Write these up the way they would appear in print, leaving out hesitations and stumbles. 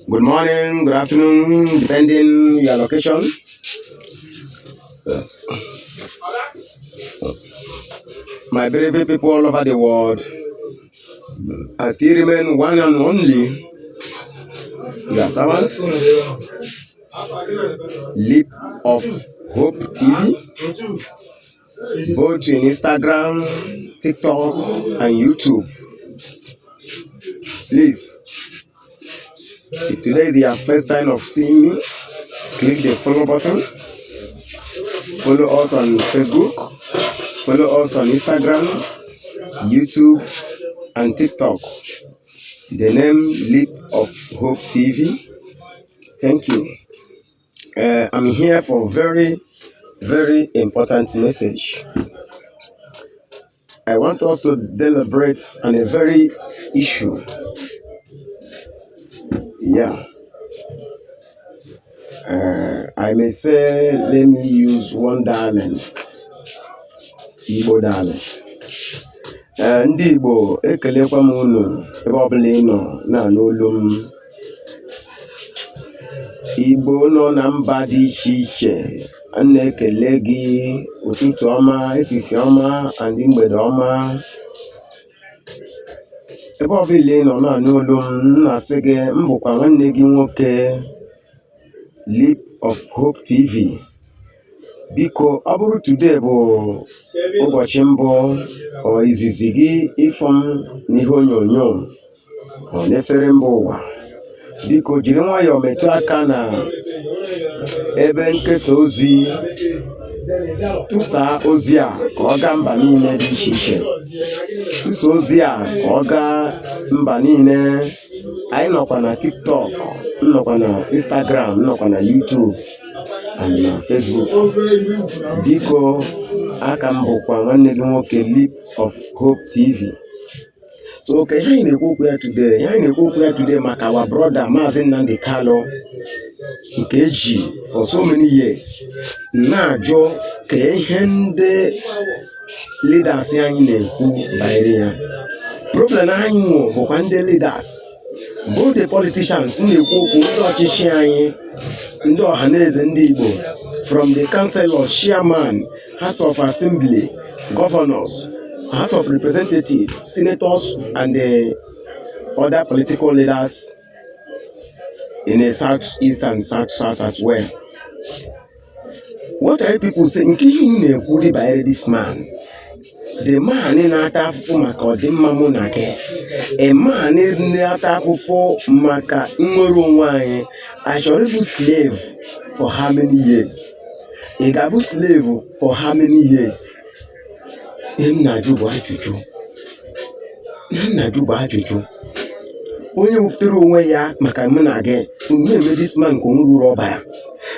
Good morning, good afternoon, depending your location. My beautiful people all over the world, I still remain one and only your servants, Leap of Hope TV, both in Instagram, TikTok, and YouTube. Please, if today is your first time of seeing me, click the follow button. Follow us on Facebook, follow us on Instagram, YouTube, and TikTok. The name Leap of Hope TV. Thank you. I'm here for very, very important message. I want us to deliberate on a very issue. Yeah. I may say, let me use one dialect, Igbo dialect. Ee, ndị Igbo, ekelekwa m unu ebe ọbụla ị nọ na-anụ olu m. Igbo nọ na mba dị iche iche, a na-ekele gị ụtụtụ ọma, efifie ọma and mgbede ọma. Ebe ọbụla ị nọ na-anụ olu m, m na-asị gị m bụkwa nwanne gị nwoke, Leap of Hope TV. Biko, ọ bụrụ today bụ ụbọchị mbụ ọ izizi gị ịfụ m n'ihe onyonyo ọ n'efere mba ụwa, biko jiri nwayọọ metụ aka na ebe nkesa ozi, tụsaa ozi a ka ọ gaa mba niile dị iche iche, tụsaa ozi a ka ọ gaa mba niile. Anyị nọkwa na TikTok, nnọkwa na Instagram, nnọkwa na YouTube and na Facebook. Biko, aka m bụkwa nwanne gị nwoke, Leap of Hope TV. So ka ihe anyị na-ekwu okwu ya today, ihe anyị na-ekwu okwu ya today maka our brother Maazị Nnamdi Kanu nke eji for so many years, na-ajụ ka ihe ndị leaders anyị na-ekwu banyere ya. Problem anyị nwe bụkwa ndị leaders, both the politicians na-ekwu okwu, ndị ọchịchị anyị, ndị ọhaneze ndị Igbo, from the councillor, chairman, House of Assembly, governors, House of Representatives, senators and the other political leaders in the south east and south south as well. What are you people saying? Nke ihe unu na-ekwu dị banyere this man, the man na-ata afụfụ maka ọdịmma mụ na gị, a man na-ata afụfụ maka nnwere onwe anyị. Anyị chọrọ ịbụ slave for how many years? Ị ga-abụ slave for how many years? Ihe m na-ajụ bụ ajụjụ, ihe m na-ajụ bụ ajụjụ. Onye wepụtara onwe ya maka mụ na gị, unu na-eme this man ka o nwere uru ọ bara.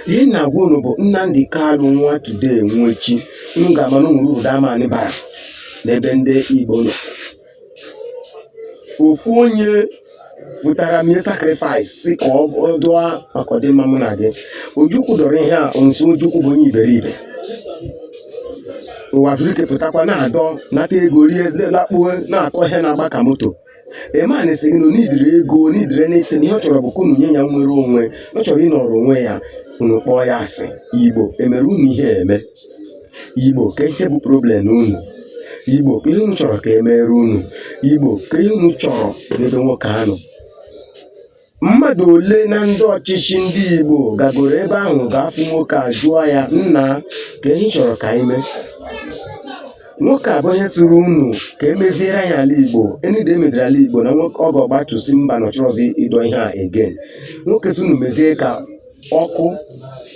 Ihe m na-agwa unu bụ Nnamdi Kanu nwa today nwa echi, unu ga-ama na o nwere uru that man bara n'ebe ndị Igbo nọ. Ofu onye fụtara mee sacrifice si ka ọ dụọ maka ọdịmma mụ na gị. Ojukwu dọrọ ihe a nso. Ojukwu bụ onye iberibe. Ụwa zuru ike pụtakwa na-adọ nata ego rie lakpuo na-akọ ihe na-agba ka moto. Eman sị gị na n'idiri ego n'idiri anything. Ihe ọ chọrọ bụ ka unu nye ya nnwere onwe. Ọ chọrọ ịnọrọ onwe ya, unu kpọọ ya asị. Igbo, emere unu ihe eme? Igbo, ka ihe bụ problem unu? Igbo, ka ihe unu chọrọ ka emere unu? Igbo, ka ihe unu chọrọ n'ebe nwoke ahụ? Mmadụ ole na ndị ọchịchị ndị Igbo gagoro ebe ahụ ga-afụ nwoke a, jụọ ya, "Nna, ka ihe ị chọrọ ka anyị mee?" Nwoke a bụ ihe soro unu ka emeziere anyị ala Igbo. Enide emeziri ala Igbo na nwoke ọ ga-ọgbatụsi mba na ọchọrọzi ịdọ ihe a again. Nwoke si unu mezie ka ọkụ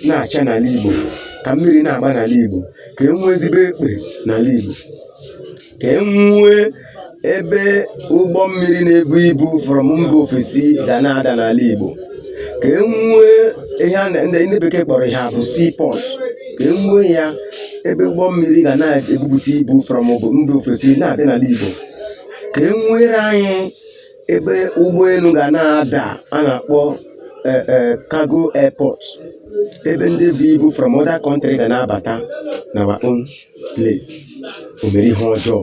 na-acha n'ala Igbo, ka mmiri na-agba n'ala Igbo, ka e nwee ezigbo ekpe n'ala Igbo, ka e nwee ebe ụgbọ mmiri na-ebu ibu from mba ofesi ga na-ada n'ala Igbo, ka e nwee ihe a ndị bekee kpọrọ ihe a bụ seaport, ka e nwee ya ebe ụgbọ mmiri ga na-ebupụta ibu from mba ofesi na-abịa n'ala Igbo, ka e nwere anyị ebe ụgbọelu ga na-ada a na-akpọ cargo airport, ebe ndị bụ ibu from other country ga na-abata na our own place. O mere ihe ọjọọ?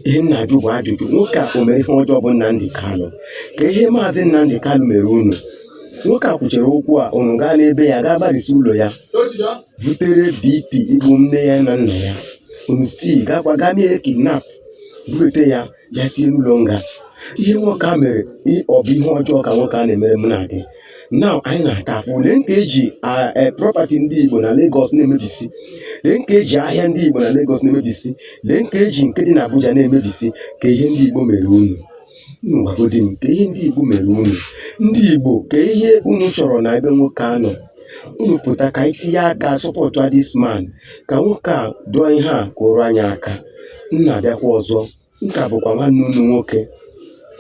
Ihe m na-ajụ bụ ajụjụ, nwoke a o mere ihe ọjọọ bụ Nnamdi Kanu? Ka ihe maazị Nnamdi Kanu mere unu? Nwoke a kwuchere okwu a, unu gaa n'ebe ya, gaa gbarisi ụlọ ya, vutere BP igbu nne ya na nna ya. Unu still gakwa gaa mee kidnap, bubete ya, bịa tinye n'ụlọ nga. Ihe nwoke a mere, ọ bụ ihe ọjọọ ka nwoke a na-emere mụ na gị? Now anyị na-ata afụ. Lee nke eji property ndị Igbo na Lagos na-emebisi, lee nke eji ahịa ndị Igbo na Lagos na-emebisi, lee nke eji nke dị na Abuja na-emebisi. Ka ihe ndị Igbo mere unu? Unu gwagodi m, ka ihe ndị Igbo mere unu? Ndị Igbo, ka ihe unu chọrọ na ebe nwoke a nọ? Unu pụta ka anyị tinye aka support this man, ka nwoke a dụọ ihe a ka o ruo anyị aka. M na-abịakwa ọzọ. Nka bụkwa nwanne unu nwoke,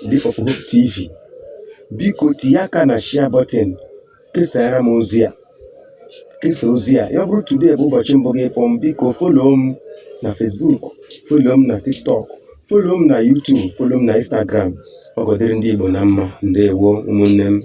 The Hope TV. Biko tinye aka na share button, kesara m ozi a, kesa ozi a. Ya bụrụ today bụ ụbọchị mbụ gị kpọọ m, biko follow m na Facebook, follow m na TikTok, follow m na YouTube, follow m na Instagram. Ọ gọdịrị ndị Igbo na mma. Ndewo, ụmụnne m.